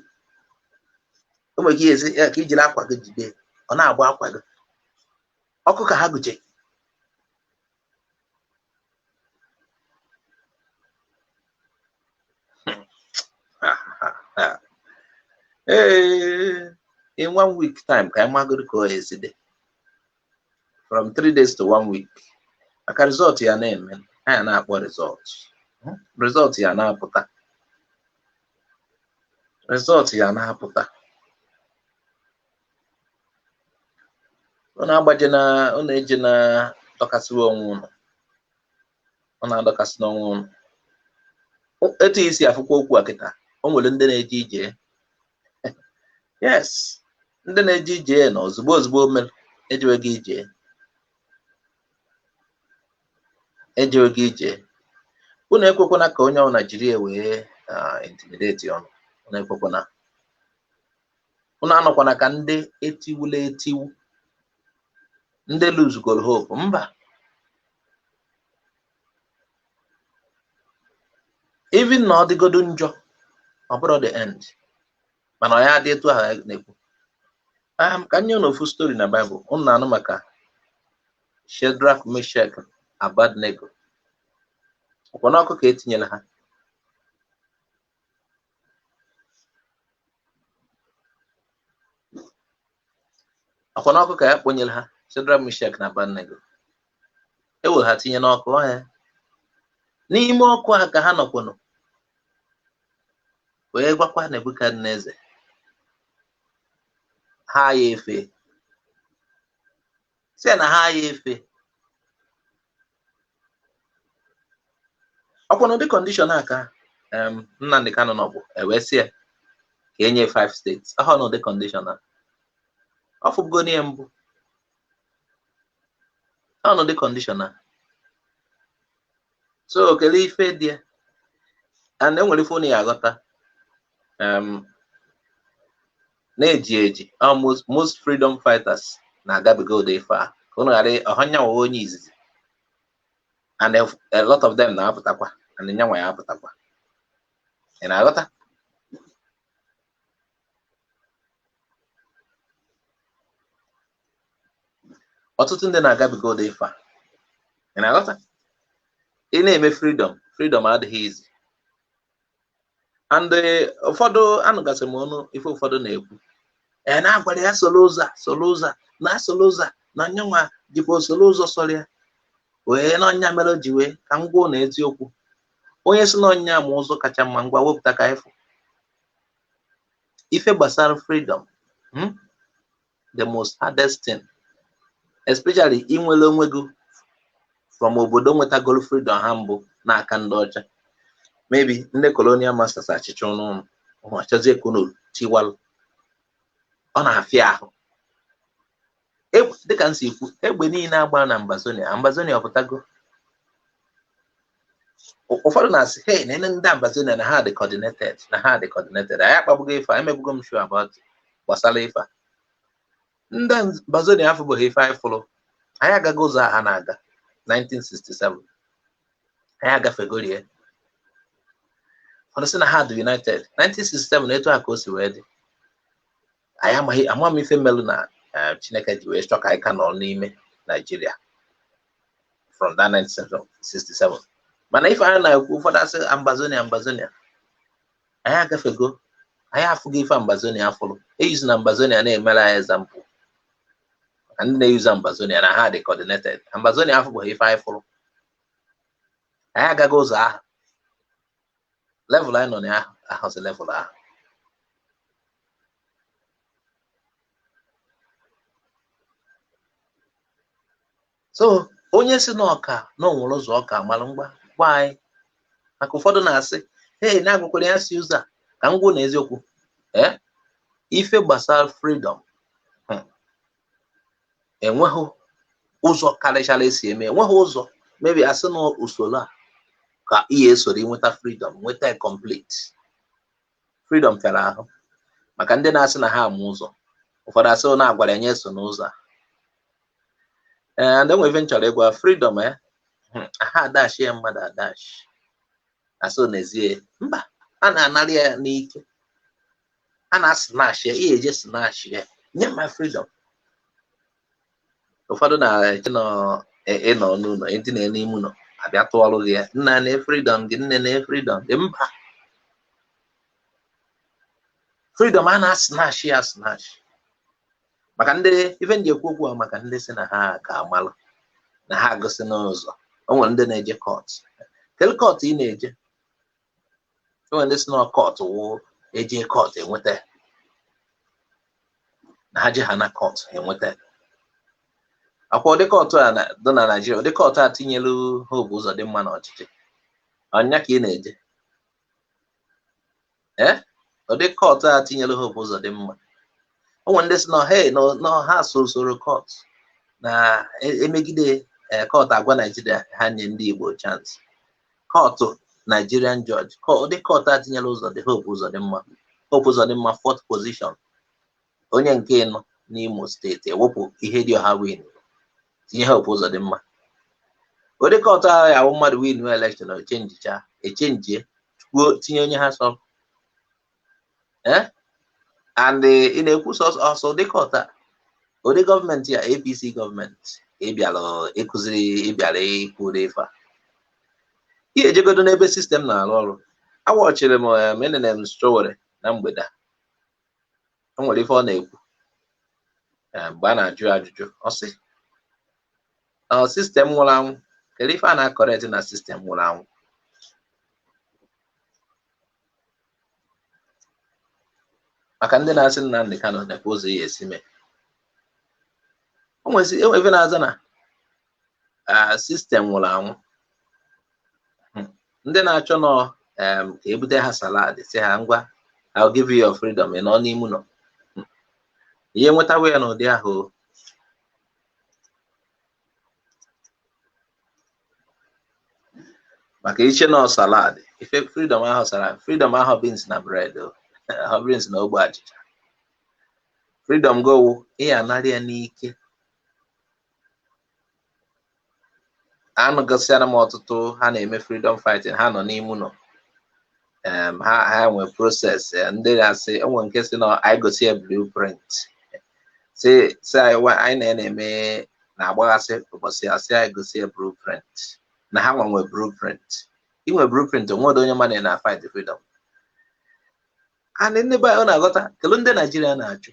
O nwere ike esi ya ka ijiri akwa gị jide, ọ na-agba akwa gị ọkụ ka ha gụche. Ee, in 1 week time ka anyị magoro ka ọ esi dị, from 3 days to 1 week, maka result ya na-eme, anyị na-akpọ result, result ya na-apụta, result ya na-apụta. Ọ na-agbaje na ọ na-eje na dọkasịwa onwe ụnụ, ọ na-adọkasị n'onwe ụnụ. Etu isi afụkwa okwu a kịta, o nwere ndị na-eje ije. Yes, ndị na-eje ije na ozugbo ozugbo mere ejewego ije, ejewego ije. Unu ekwekwana ka onye ọbụla jiri ya wee intimidate ọnụ. Unu ekwekwana, unu anọkwana ka ndị etiwula etiwu, ndị lose hope. Mba, even na ọ dịgodo njọ, ọ bụrụ the end, mana ọ ya adị etu ahụ na-ekwu. Ka nye unu ofu story na Baịbụl. Unu na-anụ maka Shadrach, Meshach, Abednego. Ọkwa n'ọkụ ka etinyere ha. Ọkwa n'ọkụ ka ya kponyere ha, Shadrach, Meshach na Abednego. Ewe ha tinye n'ọkụ ọhịa. N'ime ọkụ ahụ ka ha nọkwanụ wee gwakwa Nebukadneza ha ya efe, sị na ha ya efe. Ọkwa n'ụdị kọndishọn a ka Nnamdi Kanu nọbụ, ewee sị ya ka enye 5 states. Ọ n'ụdị kọndishọn a, ọ fụbugo n'ihe mbụ. Ọ n'ụdị kọndishọn a. So kelee ife dị ya. And enwere ife unu ya aghọta, na-eji eji most freedom fighters na-agabiga ụdị ife a, ka unu ghara ọhanyanwa onye izizi. And a lot of them na-apụtakwa, and nyanwa ya apụtakwa. Ị na-aghọta? Ọtụtụ ndị na-agabiga ụdị ife a. Ị na-aghọta? Ị na-eme freedom, freedom adịghị izi. And ụfọdụ anụgasị m ọnụ ife ụfọdụ na-ekwu, ee, na-agwara ya soro ụzọ a, soro ụzọ a, na soro ụzọ a, na nyanwa jikwa soro ụzọ sọrọ ya wee na ọnya mere o ji wee ka m gwuo na eziokwu. Onye si na ọnya ma ụzọ kacha mma, ngwa wepụta ka ịfụ ife gbasara freedom. The most hardest thing, especially inwere onwe gị from obodo nwetagoro freedom ha mbụ n'aka ndị ọcha, maybe ndị colonial masters achịcha ọnụ ụmụ achọzie ka unu tiwalụ, ọ na-afịa ahụ. Dịka m si ekwu, egbe niile agba na Ambazonia, Ambazonia ọpụtago. Ụfọdụ na-asị, hey, na ndị Ambazonia na ha dị coordinated, na ha dị coordinated. Anyị akpagbugo ife a, emegbugo m show about gbasara ife a. Ndị Ambazonia afụbụghị ife anyị fụrụ. Anyị agaghị ụzọ a ha na-aga 1967, anyị agafegorie. Ụfọdụ sị na ha dị united 1967, etu a ka o si wee dị. Anyị amaghị ama m ife melụ na Chineke ji wee chọọ ka anyị ka nọ n'ime Nigeria from that 1967. Mana ife anyị na-ekwu, ụfọdụ asị Ambazonia, Ambazonia, anyị agafego, anyị afụgo ife Ambazonia afụrụ. Eyuzu na Ambazonia na-emere anyị example, maka ndị na-eyuzu Ambazonia na ha dị coordinated. Ambazonia afụbụghị ife anyị fụrụ. Anyị agaghị ụzọ ahụ, level anyị nọ na ya ahụzi level ahụ. So onye si n'ọka na onwere ụzọ ọka mara, ngwa gwa anyị. Maka ụfọdụ na-asị, hey, na-agwakwara ya si ụzọ a ka m gwuo na eziokwu. Ee, ife gbasara freedom, enweghị ụzọ karịchara esi eme, enweghị ụzọ maybe asị na usoro a ka ihe esoro inweta freedom, nweta complete freedom fịara ahụ. Maka ndị na-asị na ha ama ụzọ, ụfọdụ asị na agwara ya eso n'ụzọ a. Ee, ndị nwe ife m chọrọ ịgwa freedom, ha adashi ya mmadụ adashi asị n'ezie mba, a na-anara ya n'ike, a na-asịnashi ya, ihe eje sinashi ya, nye ma freedom. Ụfọdụ na-eche nọ ịnọ n'ụlọ edina n'ime ụlọ abịa tụọrụ gị ya, nna na freedom gị, nne na freedom gị. Mba, freedom a na-asịnashi ya asịnashi. Maka ndị ife ndị ekwu okwu a, maka ndị si na ha ka amalụ na ha agụsị n'ụzọ, o nwere ndị na-eje court. Kedu court ị na-eje? O nwere ndị si na court wụ eje court enweta, na ha je ha na court enweta akwa. Ụdị court a dị na Naịjirịa, ụdị court a tinyelu Hope Uzodimma n'ọchịchị, ọnya ka ị na-eje? Ee, ụdị court a tinyelu Hope Uzodimma. O nwere ndị si na hey, na ha so usoro court na emegide court agwa Naijiria ha nye ndị Igbo chance. Court Nigerian judge, ụdị court a tinyere ụzọ dị Hope Uzodimma, Hope Uzodimma fourth position, onye nke ịnọ n'Imo steeti, ewepụ ihe dị ọha win tinye Hope Uzodimma. Ụdị court ahụ ya awụ mmadụ win election echenjicha echenjie kwuo tinye onye ha sọ. Ee, and ị na-ekwu ọsọ ụdị court a, ụdị gọọmenti a, APC gọọmenti ịbịara ịkụziri, ịbịara ikwu ụdị ife a. Ihe ejegodo n'ebe system na-arụ ọrụ. Awọchiri m enene m Sowore na mgbede a, o nwere ife ọ na-ekwu mgbe a na-ajụ ajụjụ, ọ sị system nwụrụ anwụ. Kedu ife a na-acorrect na system nwụrụ anwụ? Maka ndị na-asị Nnamdi Kanu nekwa ụzọ ya esi mee, o nwere ife na-aza na system nwụrụ anwụ. Ndị na-achọ nọ ka ebute ha salad, si ha ngwa, I'll give you your freedom, ị nọ n'ime ụlọ ihe nwetawa ya n'ụdị ahụ. Maka iche nọ salad Ife freedom ahụ sara, freedom ahụ beans na bread o beans na ogbe achịcha. Freedom gowu ị anara ya n'ike. Anụgasịara m ọtụtụ ha na-eme freedom fighting, ha nọ n'ime ụlọ, ha nwe process. Ndị na-asị enwe nke si na anyị gosi ya blueprint, si si anyị na-eme na-agbaghasị ụbọchị ya, sị anyị gosi ya blueprint na ha nwe blueprint. Inwe blueprint, onwedo onye mmadụ na fight freedom. And ndị be anyị ọ na-aghọta kelu ndị Naijiria na-achụ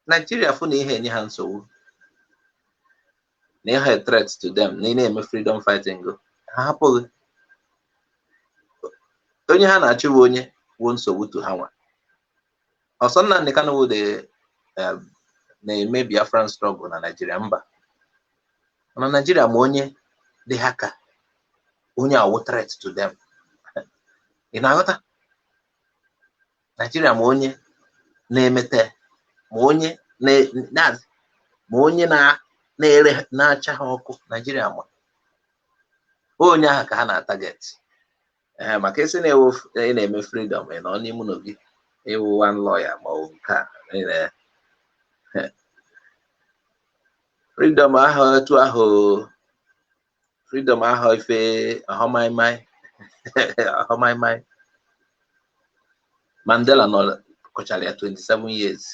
Naijiria fụ na ihe enye ha nsogbu na ihe threat to them na ị na-eme freedom fighting go ha hapụghị onye ha na-achụ bụ onye bụ nsogbu to ha nwa. Ọsọ Nnamdi Kanu wụ the na-eme Biafran struggle na Naijiria, mba, mana Naijiria ma onye dị ha ka onye awụ threat to them. Ị na-aghọta? Naijiria ma onye na-emete, ma onye ma onye na-ere na-acha ha ọkụ. Naijiria ma onye ahụ ka ha na-target. Ee, maka isi na-ewu ị na-eme freedom, ị nọ n'ime ụlọ gị ịwụ one lawyer ma ọ bụ nke a. Freedom ahụ etu ahụ, freedom ahụ ife ahọmaịmaị ahọmaịmaị. Mandela nọ kọchara ya 27 years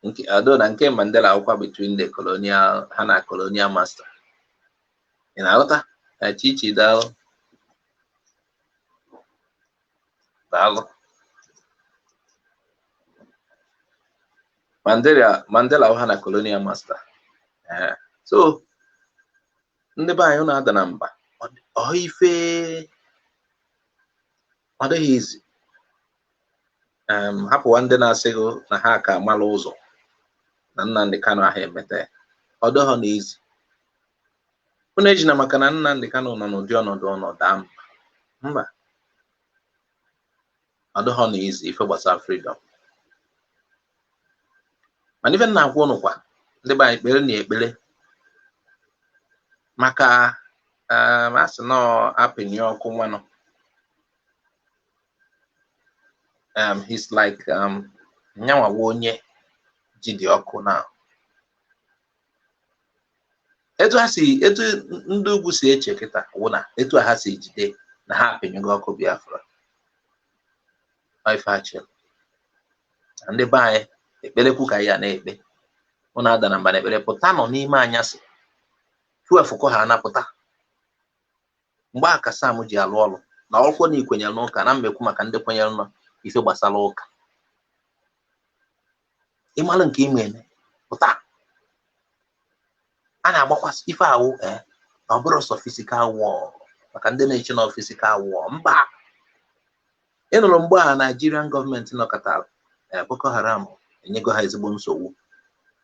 nke although na nke Mandela akwụkwa between the colonial ha na colonial master. Ị na-aghọta? Chichi, daalụ, daalụ. Mandela ha na colonial master. So ndị be anyị na-ada na mba, ọ ife ọ dịghị izi. Hapụwa ndị na-asị gị na ha ka mara ụzọ na Nnamdi Kanu ahụ emeta ya, ọ dịghọ n'izi. Unu ejina maka na Nnamdi Kanu nọ n'ụdị ọnọdụ ọnọdụ mba mba, ọ dịghọ n'izi ife gbasara freedom. Mana ife na-agwa ụnụ kwa, ndị be anyị, kpere na ekpere maka a sị nọ apịnye ọkụ nwanụ. He's like nyanwa onye ji dị ọkụ na etu ha si, etu ndị ugwu si eche kịta wụ na etu ha si jide na ha apịnyego ọkụ Biafra. Ife ha chere na ndị be anyị, ekperekwu ka ya na-ekpe, ụnụ ada na mba na ekpere, pụta nọ n'ime anyasị 12 kọ ha anapụta mgbe a ka Sam ji alụ ọrụ na ọkwụ na ikwenyere n'ụka na mmekwu maka ndị kwenyere nọ ife gbasara ụka, ịmalụ nke ime eme pụta. A na-agbakwasị ife awụ na ọ bụrụ sọ physical war, maka ndị na-eche na physical war, mba. Ị nụrụ mgbe a Nigerian gọọmenti nọkọtara, Boko Haram enyego ha ezigbo nsogbu,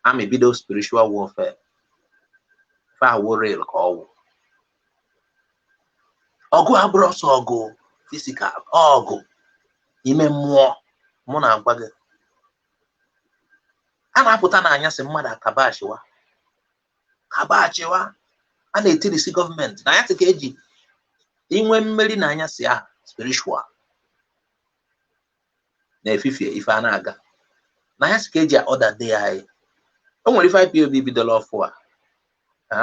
amị bido spiritual warfare. Ife awụ real ka ọwụ ọgụ abụrụ ọsọ ọgụ physical, ọgụ ime mmụọ. Mụ na-agwa gị, a na-apụta n'anyasị mmadụ akabachiwa kabachiwa, a na-etirisi gọọmenti na anyasị ka eji inwe mmeri na anyasị ahụ spiritual na-efifie ife a na-aga na anyasị ka eji ọda dị anyị. O nwere ife IPOB bidola ọfụ a,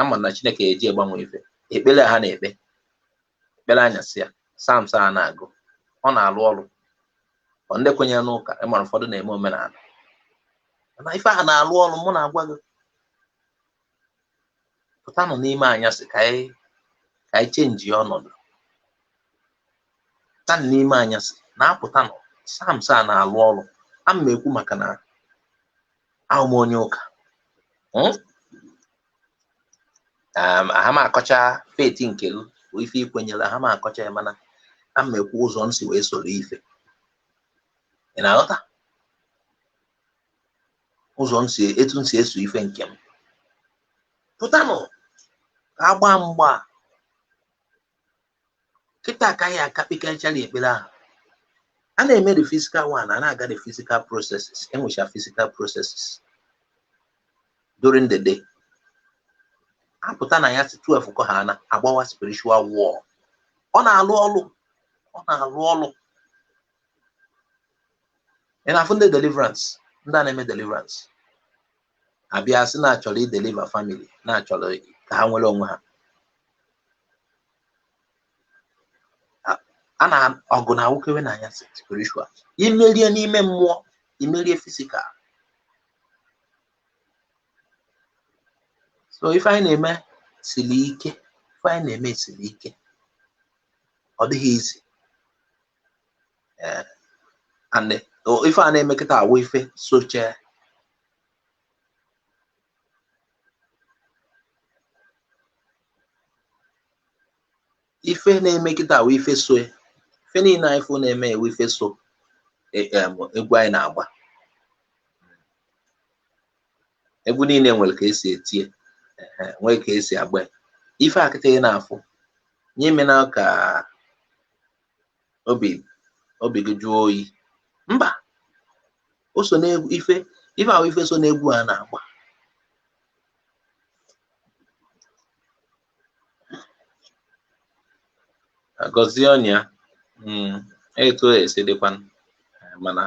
ama na Chineke eji agbanwe ife. Ekpere ha na-ekpe, ekpere anyasị ya, Psalms a na-agụ, ọ na-alụ ọrụ. Ọ ndị kwenyere n'ụka, ịmara ụfọdụ na-eme omenala, mana ife ahụ na-alụ ọrụ. Mụ na-agwa gị, pụtanụ n'ime anyasị ka anyị change ọnọdụ. Pụtanụ n'ime anyasị na-apụtanụ, Psalms a na-alụ ọrụ. Ama m ekwu maka na ahụ m onye ụka, ha m akọcha faith nke gị bụ ife ikwenyere, ha m akọcha ya, mana ama m ekwu ụzọ m si wee soro ife. Ị na-aghọta? Ụzọ m si, etu m si eso ife nke m. Pụtanụ ka agba mgba kịta ka anyị akapịkarịchara ekpere ahụ a na-eme, the physical one a na-aga, the physical processes, enwecha physical processes during the day. Apụta na ya si 12 kọ ha na agbawa spiritual war. Ọ na-alụ ọlụ, ọ na-alụ ọlụ. Ị na-afụ ndị deliverance, ndị a na-eme deliverance abịa sị na-achọrọ ideliver family, na-achọrọ ka ha nwere onwe ha. A na ọgụ na awụkewe na anya spiritual. Imerie n'ime mmụọ, imerie physical. So ife anyị na-eme siri ike, ife anyị na-eme siri ike, ọ dịghị izi. And ife a na-eme kịta awụ ife soche. Ife na-eme kịta awụ ife so, ife niile anyị fụ na-eme ewu ife so egwu anyị na-agba. Egwu niile nwere ka esi etie, nwee ka esi agba. Ife a kịta ị na-afụ nye mena ka obi gị jụọ oyi. Mba, o so n'egwu, ife ahụ ife so n'egwu a na-agba. Agọzie ọnya etu esi dịkwa, mana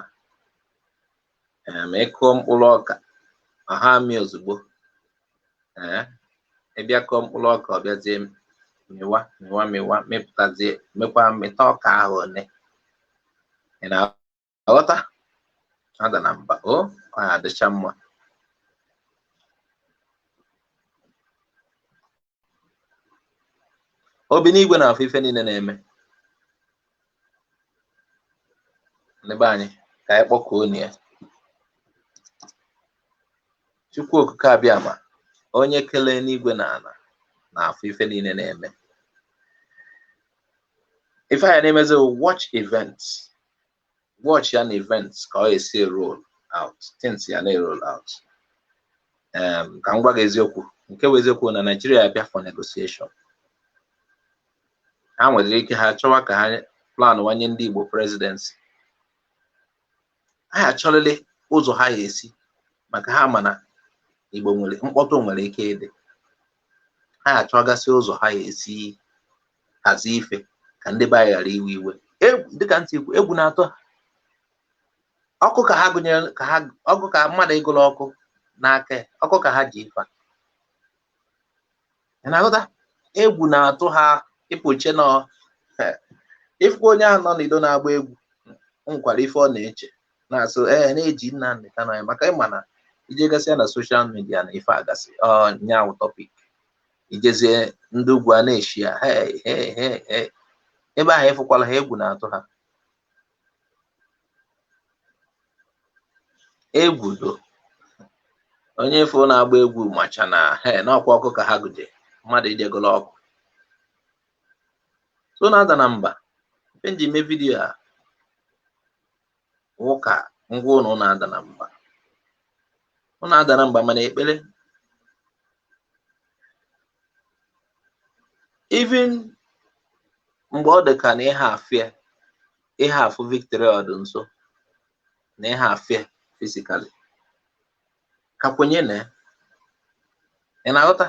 ịkụọ mkpụrụ ọka ọha amị ozugbo. Ịbịa kụọ mkpụrụ ọka ọ bịazie mịwa mịwa mịwa mịpụtazie mekwa mịta ọka ahụ one. Ị na-aghọta? Ada na mba, o ọ ya adịcha mma. Obi n'igwe na-afụ ife niile na-eme. Ndị be anyị, ka anyị kpọkuo ya. Chukwu okike abịama, onye kelee n'igwe na ala na-afụ ife niile na-eme. Ife anyị na-emezi watch events, watch ya na events ka ọ esi roll out, things ya na-roll out. Ka m gwa gị eziokwu, nke bụ eziokwu na Nigeria abịa for negotiation. Ha nwere ike ha chọwa ka ha plan wanye ndị Igbo presidency. Ha achọrịrị ụzọ ha ga-esi, maka ha mana Igbo nwere mkpọtụ nwere ike ịdị. Ha achọgasị ụzọ ha ga-esi hazie ife ka ndị be anyị ghara iwe iwe. Dịka ntị ikwu, egwu na-atọ ọkụ ka ha gụnyere, ka ha ọkụ ka mmadụ ịgụrụ ọkụ n'aka, ọkụ ka ha ji ife. Ị na-aghọta? Egwu na-atụ ha ịpụche nọ. Ifukwa onye ahụ nọ n'ido na-agba egwu nkwara ife ọ na-eche na-asụ ee na-eji Nnamdi Kanu anyị, maka ịma na ijegasị ya na soshal midia na ife agasị ọ nyawu tọpik. Ijezie ndị ugwu a na-eshi ya hey hey hey hey, ebe ahụ ịfụkwala ha, egwu na-atụ ha. Egwu do onye fụ na-agba egwu macha na he n'ọkwa ọkụ ka ha gụje mmadụ ijegolo ọkụ. So na-ada na mba, ife nji mee vidiyo a ụka ngwa ụnụ na-ada na mba, ụnụ ada na mba, mana ekpere even mgbe ọ dị ka na ihe afịa, ihe afụ victory ọ dị nso na ihe afịa physically, ka kwenye na ị na-aghọta,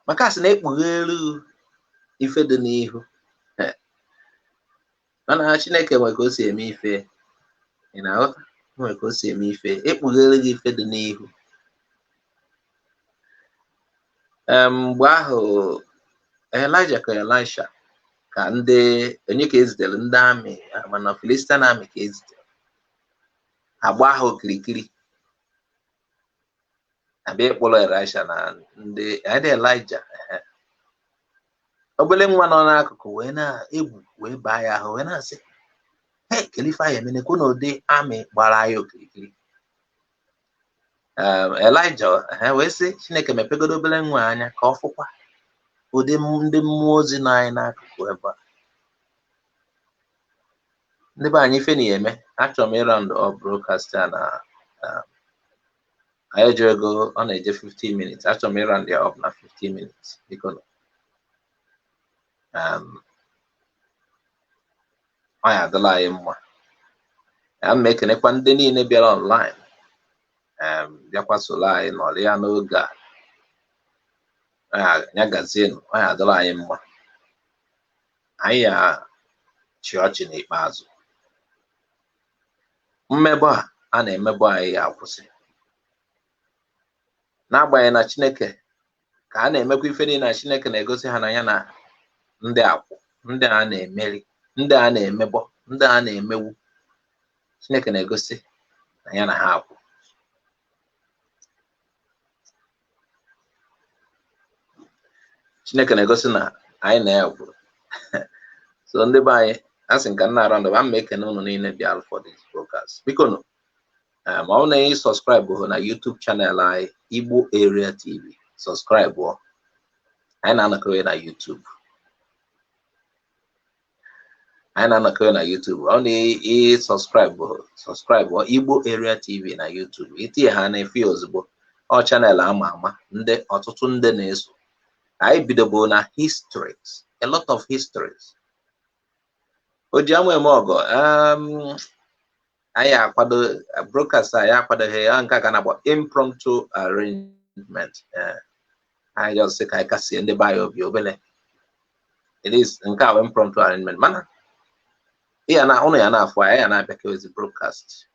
maka asị na ekpughere ife dị n'ihu. Mana Chineke nwere ka o si eme ife. Ị na-aghọta? Nwere ka o si eme ife, ekpughere gị ife dị n'ihu. Mgbe ahụ Elijah ka Elisha ka ndị onye ka ezitere ndị amị, mana Philistine amị ka ezitere, agba ha okirikiri abịa ịkpọrọ Elisha na ndị Elijah. Obele nwa nọ n'akụkụ wee na-egwu wee baa ya ahụ wee na-asị hey, kedu ife anyị emene kwụ na ụdị amị gbara ya okirikiri. Elijah wee sị Chineke mepegodo obele nwa anya ka ọ fụkwa ụdị ndị mmụọ ozi nọ anyị n'akụkụ ebe a. Ndị be anyị, ife na eme, achọrọ m ịround up broadcast a na anyị jụ ego ọ na-eje 15 minutes. Achọrọ m ịround ya up na 15 minutes biko. Ọ ya adịla anyị mma. Ya ma ekenekwa ndị niile bịara online, bịakwa soro anyị nọrọ ya n'oge a. Ya gazienụ, ọ ya adọrọ anyị mma. Anyị ya chị ọchị n'ikpeazụ. Mmebọ a na-emebọ anyị ya akwụsị. N'agbanyeghị na Chineke ka a na-emekwa ife niile na Chineke na-egosi ha na ya na ndị akwụ, ndị a na-emeri, ndị a na-emebọ, ndị a na-emewu. Chineke na-egosi na ya na ha akwụ. Chineke na-egosi na anyị na-ekwuru. So ndị be anyị, a sị nka nna arandụ ma mma ekene unu niile bịara for this broadcast. Biko nụ, ma ọ na ị subscribe hụ na YouTube channel anyị, Igbo Area TV, subscribe ọ. Anyị na-anọkọrọ na YouTube. Anyị na-anọkọrọ na YouTube. Ọ na ị subscribe ọ Igbo Area TV na YouTube. Itinye ha na-efe ozugbo. Ọ channel ama ama ndị ọtụtụ ndị na-eso. Anyị bidobo na histories, a lot of histories. Oji ama eme ọgọ, anyị akwado broadcast anyị akwadoghị ya nke a ka na-akpọ impromptu arrangement. Anyị just sị ka anyị kasie ndị be anyị obi obele. It is nke a bụ impromptu arrangement, mana ya na ụnụ ya na-afụ anyị ya na-abịa ka ozi broadcast.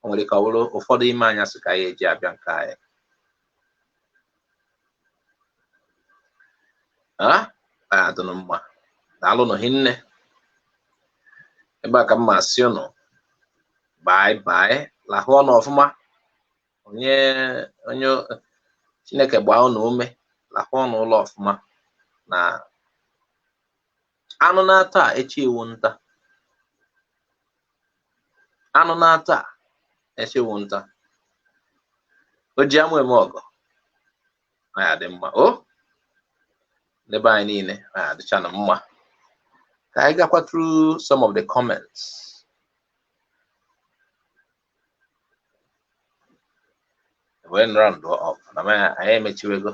O nwere ike ọ bụrụ ụfọdụ ime anya sị ka anyị eji abịa nke anyị. Adịnụ mma. Daalụnụ hinne. Ebe a ka m ma sị ụnụ bye bye, lahụ ọnụ ọfụma. Onye onye Chineke gbaa ụnụ ume, lahụ ọnụ ụlọ ọfụma. Na anụ na-ata echi iwu nta. Anụ na-ata echi iwu nta. O ji amụ eme ọgọ. Ọ ya dị mma. O ndị be anyị niile, ọ ya adịchanụ mma. Ka anyị gakwa through some of the comments. Wee round up na anyị emechiwego.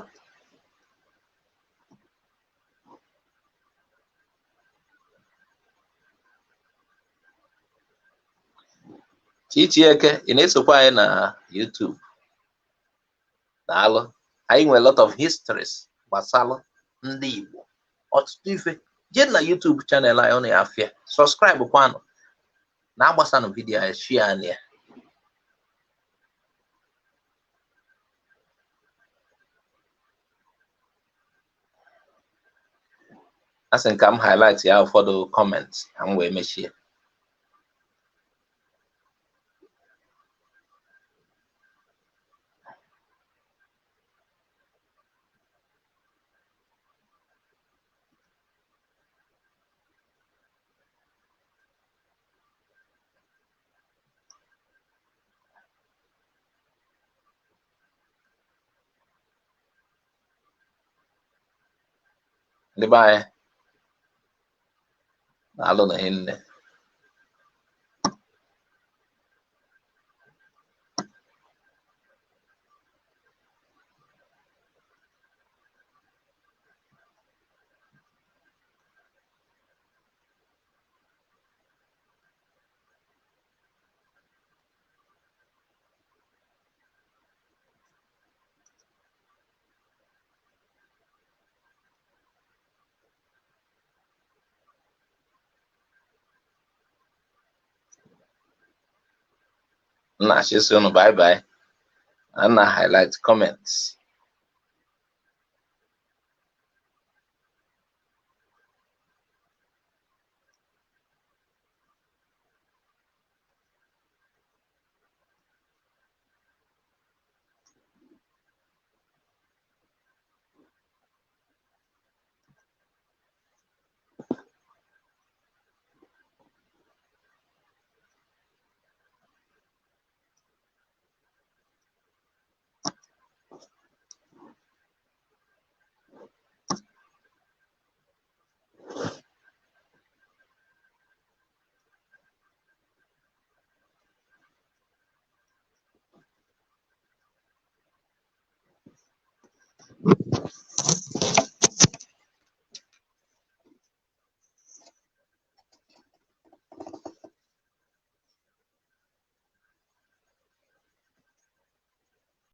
Chichieke, ị na-esokwa anyị na YouTube? Daalụ. Anyị nwere a lot of histories gbasalụ ndị Igbo. Ọtụtụ ife. Jee na YouTube channel anyị, ọ na-afịa. Subscribe kwanụ. Na-agbasanụ vidiyo anyị, share ya. A sị ka m highlight ya ụfọdụ comments ka m wee mechie. Ndị be anyị, daalụnụ hinne. Nna achịsị unu bye bye. Nna highlight comments.